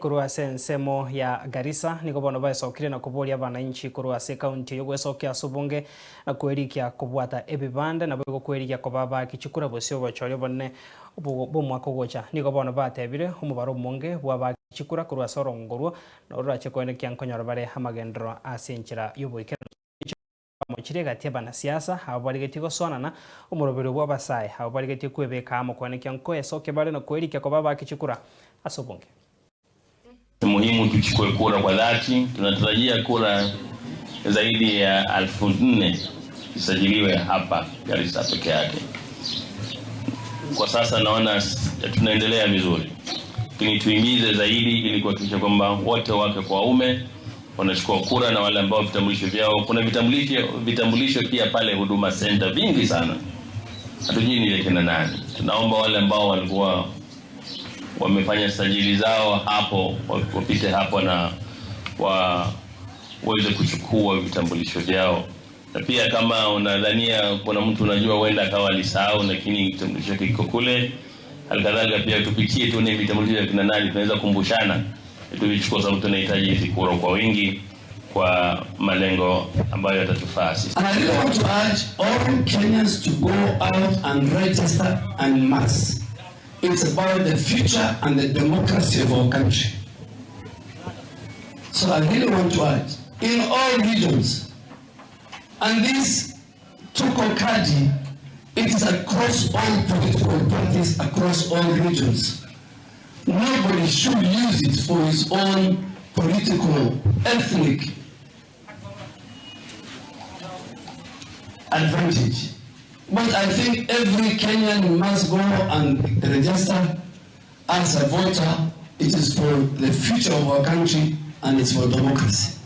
Korwa ase ensemo ya Garissa nigo bono baesokire na koboria abananchi korwa ase ekaunti eyio gwesokia ase obonge na kwerigia kobwata ebibande naboigo kwerigia koba abaaki chikura bosio obochori obonene bw'omwaka ogocha. Nigo bono batebire omobaro omonge bw'abaaki chikura korwa ase orongo orwo nororache koenekia nkonyora bare amagenderero ase enchera y'oboikeranu. Bamochirie egati y'abanasiasa, abwo barigetie gosoanana, omoroberio bw'abasae, abwo barigetie kwebeka amo koenekia nkoesokia bare na kwerikia koba abaaki chikura ase obonge. Ni muhimu tuchukue kura kwa dhati. Tunatarajia kura zaidi ya 4,000 zisajiliwe hapa Garissa peke yake. Kwa sasa naona tunaendelea vizuri, lakini tuimize zaidi ili kuhakikisha kwamba wote wake kwa waume wanachukua kura na wale ambao vitambulisho vyao, kuna vitambulisho pia pale Huduma Center vingi sana, hatujui ni kina nani. Tunaomba wale ambao walikuwa wamefanya sajili zao hapo wapite hapo na waweze kuchukua vitambulisho vyao. Na pia kama unadhania kuna mtu unajua huenda akawa alisahau lakini kitambulisho chake kiko kule, halikadhalika pia tupitie tuone vitambulisho vya kina nani, tunaweza kumbushana tuvichukue, sababu tunahitaji hizi kura kwa wingi kwa malengo ambayo yatatufaa sisi. And I really want to urge all Kenyans to go out and register en masse. It's about the future and the democracy of our country. So I really want to urge in all regions, and this Tuko Kaji, it is across all political parties, across all regions. Nobody should use it for his own political, ethnic advantage. But I think every Kenyan must go and register as a voter. It is for the future of our country and it's for democracy.